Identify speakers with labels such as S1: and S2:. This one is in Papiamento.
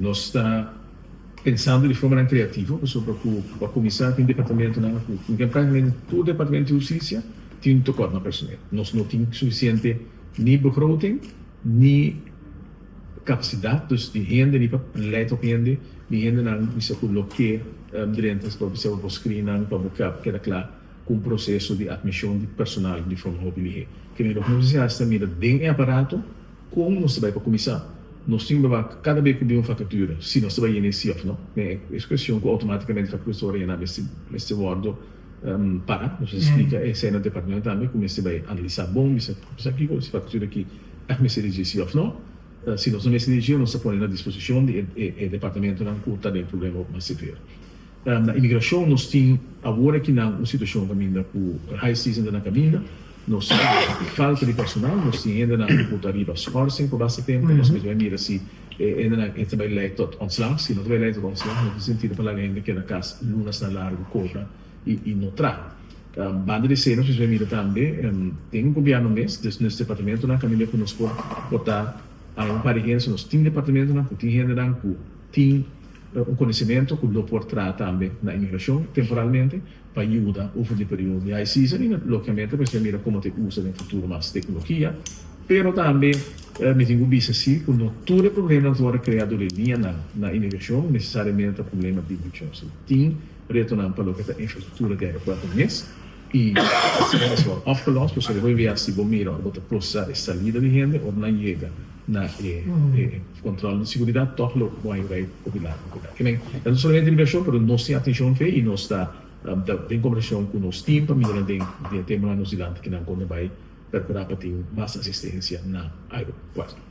S1: Nos ta pensando di formanan kreativo pasobra ku pa kuminsá tin departamentonan ku práktikamente tur departamento di hustisia tin un tekort na personel. Nos no tin sufisiente ni begroting ni kapasidat dus di hende ni pa leid op hende ni hendenan bisa ku lo ke drenta pa bisa pa bo screen nan pa bo keda kla ku un proseso di atmishon di personal di forma hopi lihé. Ke mi loke nos hasi ta mira den e aparato kon nos ta bai pa kuminsá. Nos tin baba kada bes ku bin un vakatura si nos ta bai yena e si òf no. E es kuestion ku outomátikamente vakatura ta wòrdu yená mester mester wòrdu para. Nos a splika esei na departamento tambe ku mester bai analisá bon bisa bisa kiko si vakatura aki ègt mester di dje si òf no. Si nos no mester di dje nos ta pone na disposishon di e departamentonan ku ta den problema mas severo. Na imigrashon nos tin awor akinan un situashon kaminda ku high season ta na kaminda, nos tin falta di personal, nos tin hendenan ku ta riba schorsing pa basta tempu, nos mester bai mira si e hendenan e ta bai lei tot ontslag, si no ta bai lei tot ontslag no tin sentido pa laga hende keda kas lunasnan largu kobra i no traha. Banda di esei nos mester bai mira tambe den gobièrnu mes, dus nos departamentonan kaminda ku nos por por ta un par di hende, so nos tin departamentonan ku tin hendenan ku tin Un konosementu ku lo por traha tambe na imigrashon temporalmente pa yuda over di periodo di high season i logikamente mester mira komo ta usa den futuro mas teknologia. Pero tambe mi tin ku bisa si ku no tur e problemanan ku ta wòrdu krea dor e liñanan na imigrashon nesesariamente ta problema di imigrashon. Si tin retonan pa loke ta infrastruktura di aeropuerto mes i asina mester wòrdu opgelost pasobra hopi biaha si bo mira ora bo ta prosesá e salida di hende ora nan yega na e Control di seguridad toch lo bo a bay hopi largo cu ta. Kimen, e no solamente migracion pero nos tin atencion fe y nos ta den conversacion cu nos team pa mira den e temanan nos dilanti kinan con ta bay percura pa tin mas asistencia na aeropuerto.